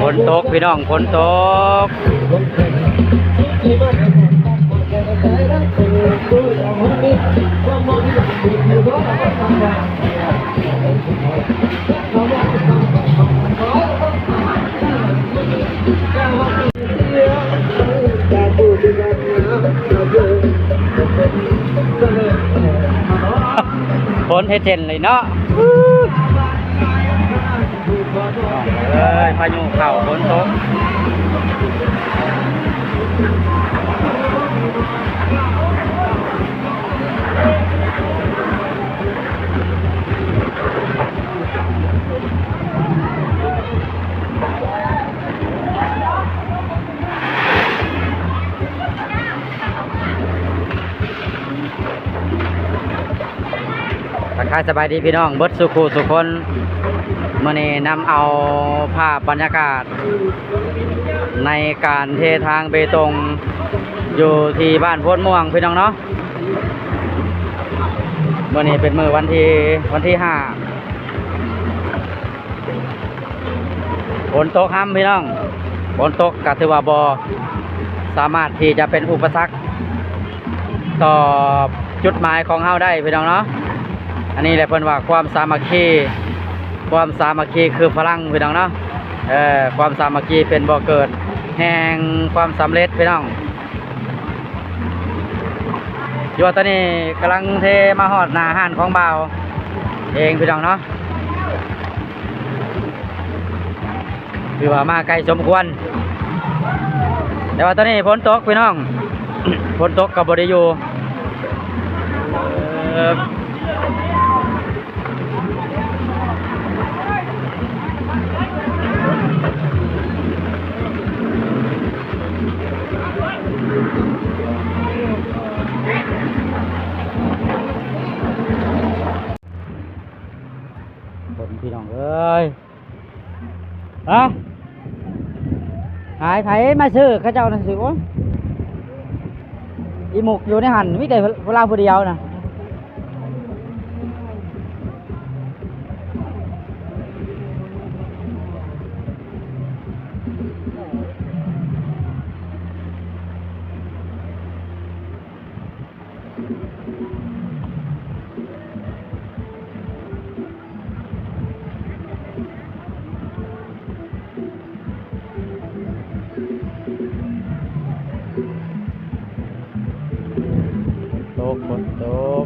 ຝົນຕົກພີ່ນ້ອງ ຝົນຕົກ. ຝົນເຮັດເຊັ່ນເລີຍເນາະ. ເອີຍ ພາຍຸເຂົ້າ ຝົນຕົກ. ທັກທາຍສະບາຍດີພີ່ນ້ອງເບິດສູ່ຄູ່ສູ່ຄົນ. ມື້ນີ້ນຳເອົາພາບບັນຍາກາດໃນການເທທາງເບຕົງ ຢູ່ທີ່ບ້ານໂພນມ່ວງ ພີ່ນ້ອງເນາະ. ມື້ນີ້ເປັນມື້ວັນທີ ວັນທີຫ້າ ຝົນຕົກຮຳພີ່ນ້ອງ. ຝົນຕົກກໍຖືວ່າບໍ່ສາມາດທີ່ຈະເປັນອຸປະສັກຕໍ່ຈຸດໝາຍຂອງເຮົາໄດ້ພີ່ນ້ອງເນາະ. ອັນນີ້ແຫຼະເພິ່ນວ່າຄວາມສາມັກຄີ ຄວາມສາມັກຄີຄືພະລັງພີ່ນ້ອງເນາະ. ເອີ ຄວາມສາມັກຄີເປັນບໍ່ເກີດແຫ່ງຄວາມສຳເລັດພີ່ນ້ອງ. ຢູ່ວ່າຕອນນີ້ກຳລັງເທມາຮອດໜ້າຮ້ານຂອງບ່າວເອງພີ່ນ້ອງເນາະ. ຖືວ່າມາໄກສົມຄວນ ແຕ່ວ່າຕອນນີ້ຝົນຕົກພີ່ນ້ອງ ຝົນຕົກກໍບໍ່ໄດ້ຢູ່. ເອີ ຄົນພີ່ນ້ອງເອີຍ ຮະ ຂາຍໃຜມາຊື້ ເຂົາເຈົ້ານັ້ນຊິ. ໂອ້ຍ ອີໝຸກຢູ່ໃນຫັ້ນ ມີແຕ່ຜູ້ລາວຜູ້ດຽວນະ. ຕົກ ຝົນຕົກ.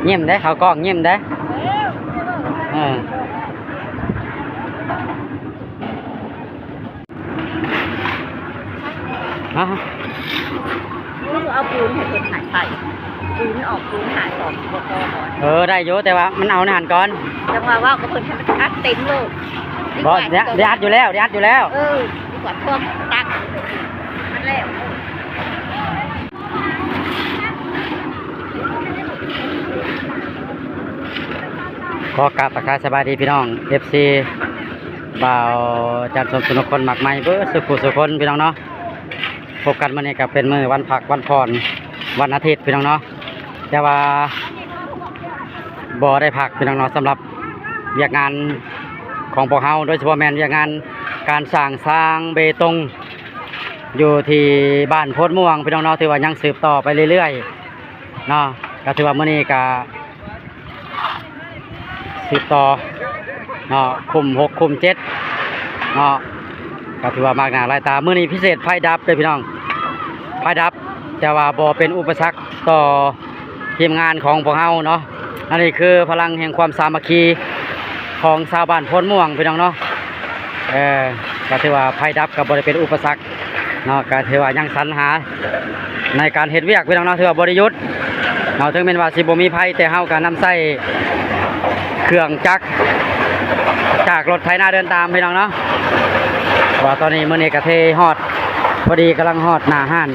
ຍິ້ມເດ້ ເຂົ້າກ້ອງຍິ້ມເດ້. ເອີ ຮະ ເອົາປູນໃຫ້ເພິ່ນໃຫ້ໃສ່ ປູນອອກ ປູນຫາສອງບໍ່ພໍບໍ່. ເອີ ໄດ້ຢູ່ ແຕ່ວ່າມັນເອົາໃນຫັ້ນກ່ອນ. ຈັ່ງວ່າເວົ້າກັບເພິ່ນໃຫ້ມັນອັດເຕັມໂລດ. ບໍ່ ໄດ້ອັດຢູ່ແລ້ວ ໄດ້ອັດຢູ່ແລ້ວ. ເອີ ດີກວ່າພວກຕັກມັນແລ້ວ. ຂໍກາບທັກທາຍສະບາຍດີພີ່ນ້ອງ ເອັຟຊີ ບ່າວຈັນສົມ ສຸນນະຄົນ ໝາກໄມ້ ເບິດສູ່ຜູ້ສູ່ຄົນພີ່ນ້ອງເນາະ. ພົບກັນມື້ນີ້ກໍເປັນມື້ວັນພັກວັນຜ່ອນ ວັນອາທິດພີ່ນ້ອງເນາະ, ແຕ່ວ່າບໍ່ໄດ້ພັກພີ່ນ້ອງເນາະ ສຳລັບວຽກງານຂອງພວກເຮົາ ໂດຍສະເພາະແມ່ນວຽກງານການສ້າງຊາງເບຕົງ ຢູ່ທີ່ບ້ານໂພນມ່ວງ ພີ່ນ້ອງເນາະ, ຖືວ່າຍັງສືບຕໍ່ໄປເລື້ອຍໆເນາະ. ກໍຖືວ່າມື້ນີ້ກໍສືບຕໍ່ເນາະ, ຄຸ້ມຫົກ ຄຸ້ມເຈັດເນາະ, ກໍຖືວ່າມາກໜ້າຫຼາຍຕາ. ມື້ນີ້ພິເສດໄຟດັບເດີ້ພີ່ນ້ອງ, ໄຟດັບ ແຕ່ວ່າບໍ່ເປັນອຸປະສັກຕໍ່ທີມງານຂອງພວກເຮົາເນາະ. ອັນນີ້ຄືພະລັງແຫ່ງຄວາມສາມັກຄີຂອງຊາວບ້ານໂພນມ່ວງ ພີ່ນ້ອງເນາະ. ເອີ ກໍຖືວ່າໄຟດັບກໍບໍ່ໄດ້ເປັນອຸປະສັກເນາະ, ກໍຖືວ່າຍັງສັນຫາໃນການເຮັດວຽກ ພີ່ນ້ອງເນາະ, ຖືວ່າບໍ່ໄດ້ຢຸດເນາະ. ເຖິງແມ່ນວ່າຊິບໍ່ມີໄຟ ແຕ່ເຮົາກໍນຳໃຊ້ເຄື່ອງຈັກ ຈາກລົດໄຖນາເດີນຕາມ ພີ່ນ້ອງເນາະ. ວ່າຕອນນີ້ ມື້ນີ້ກະເທຮອດ ພໍດີກຳລັງຮອດໜ້າຮ້ານ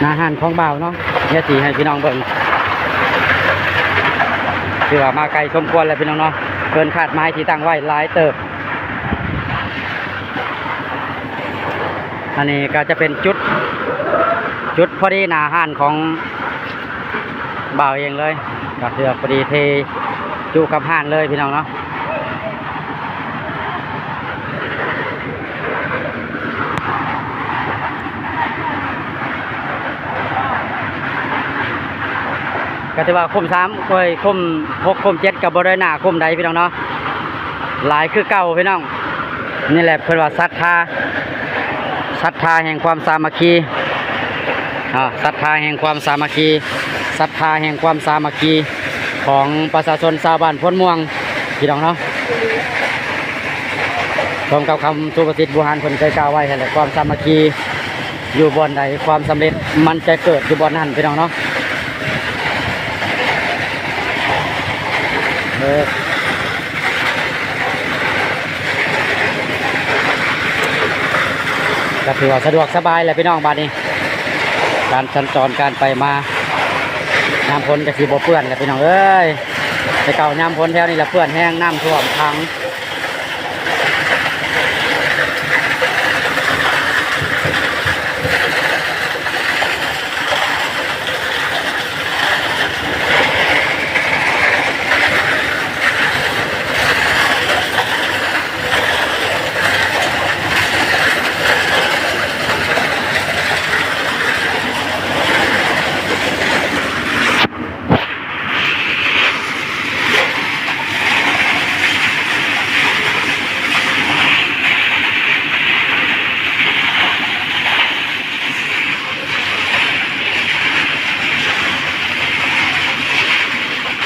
ໜ້າຮ້ານຂອງບ່າວເນາະ, ດຽວຊິໃຫ້ພີ່ນ້ອງເບິ່ງ. ຖືວ່າມາໄກສົມຄວນແລ້ວ ພີ່ນ້ອງເນາະ, ເກີນຄາດໝາຍທີ່ຕັ້ງໄວ້ຫຼາຍເຕີບ. ອັນນີ້ກໍຈະເປັນຈຸດ ຈຸດພໍດີໜ້າຮ້ານຂອງບ່າວເອງເລີຍ, ກໍຄືພໍດີເທຈຸກັບຮ້ານເລີຍ ພີ່ນ້ອງເນາະ. ກໍຖືວ່າຄຸ້ມສາມ ໂອ້ຍ ຄຸ້ມຫົກ ຄຸ້ມເຈັດ ກໍບໍ່ໄດ້ໜ້າຄຸ້ມໃດ ພີ່ນ້ອງເນາະ, ຫຼາຍຄືເກົ່າ ພີ່ນ້ອງ. ນີ້ແຫຼະເພິ່ນວ່າສັດທາ ສັດທາແຫ່ງຄວາມສາມັກຄີ ອາ ສັດທາແຫ່ງຄວາມສາມັກຄີ ສັດທາແຫ່ງຄວາມສາມັກຄີຂອງປະຊາຊົນຊາວບ້ານໂພນມ່ວງ ພີ່ນ້ອງເນາະ. ສົມກັບຄຳສຸພາສິດບູຮານເພິ່ນເຄີຍກ່າວໄວ້ຫັ້ນແຫຼະ, ຄວາມສາມັກຄີຢູ່ບ່ອນໃດ ຄວາມສຳເລັດມັນຈະເກີດຢູ່ບ່ອນນັ້ນ ພີ່ນ້ອງເນາະ. ເອີ ກໍຖືວ່າສະດວກສະບາຍແຫຼະພີ່ນ້ອງ, ບາດນີ້ການສັນຈອນການໄປມາ ຍາມຝົນກໍຊິບໍ່ເປື້ອນແຫຼະພີ່ນ້ອງເອີຍ. ແຕ່ເກົ່າຍາມຝົນແຖວນີ້ລະເປື້ອນແຮງ, ນ້ຳຖ້ວມຂັງ.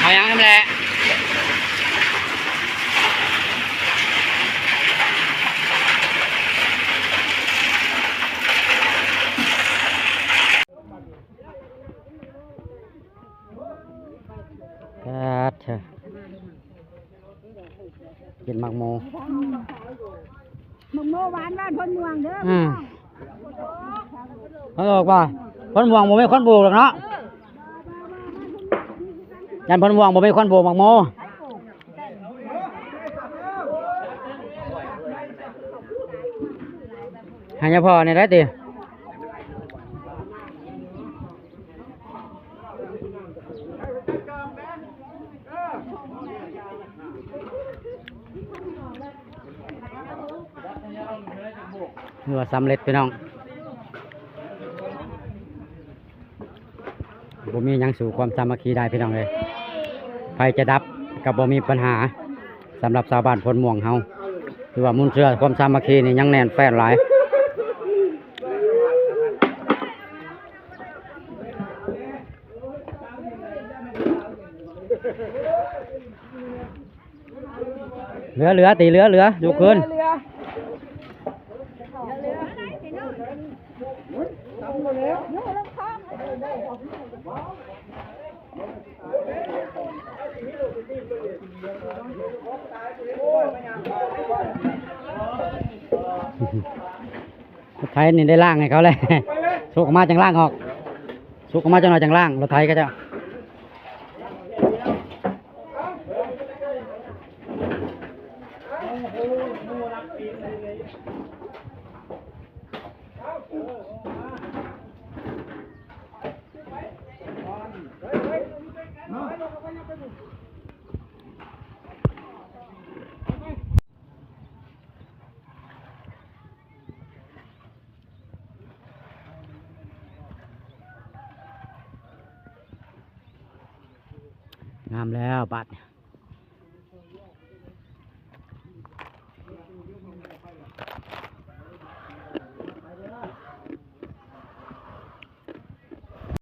ເອົາຫຍັງນຳແຫຼະ? ປາດເທີ ກິນໝາກໂມ ໝາກໂມຫວານບ້ານໂພນມ່ວງເດີ. ອືມ ເຂົາບອກວ່າໂພນມ່ວງບໍ່ມີຄົນປູກດອກເນາະ, ຢ້ານໂພນມ່ວງບໍ່ມີຄົນປູກໝາກໂມ. ໃຫ້ຍາພໍ່ນີ້ໄດ້ຕິ. ຖືວ່າສຳເລັດພີ່ນ້ອງ, ບໍ່ມີຫຍັງສູ້ຄວາມສາມັກຄີໄດ້ພີ່ນ້ອງເອີຍ. ໄຟຈະດັບກໍບໍ່ມີບັນຫາ ສຳລັບຊາວບ້ານໂພນມ່ວງເຮົາ, ຖືວ່າມູນເຊື້ອຄວາມສາມັກຄີນີ້ຍັງແໜ້ນແຟ້ນຫຼາຍ. ເຫຼືອ ເຫຼືອຕິ ເຫຼືອ ເຫຼືອ ຍົກຂຶ້ນ. ລົດໄຖນີ້ໄດ້ລ້າງໃຫ້ເຂົາແລ້ວ, ສຸກອອກມາຈັ່ງລ້າງອອກ, ສຸກອອກມາຈັກໜ່ອຍຈັ່ງລ້າງ ລົດໄຖເຂົາເຈົ້າ. ເ ງາມແລ້ວບາດນີ້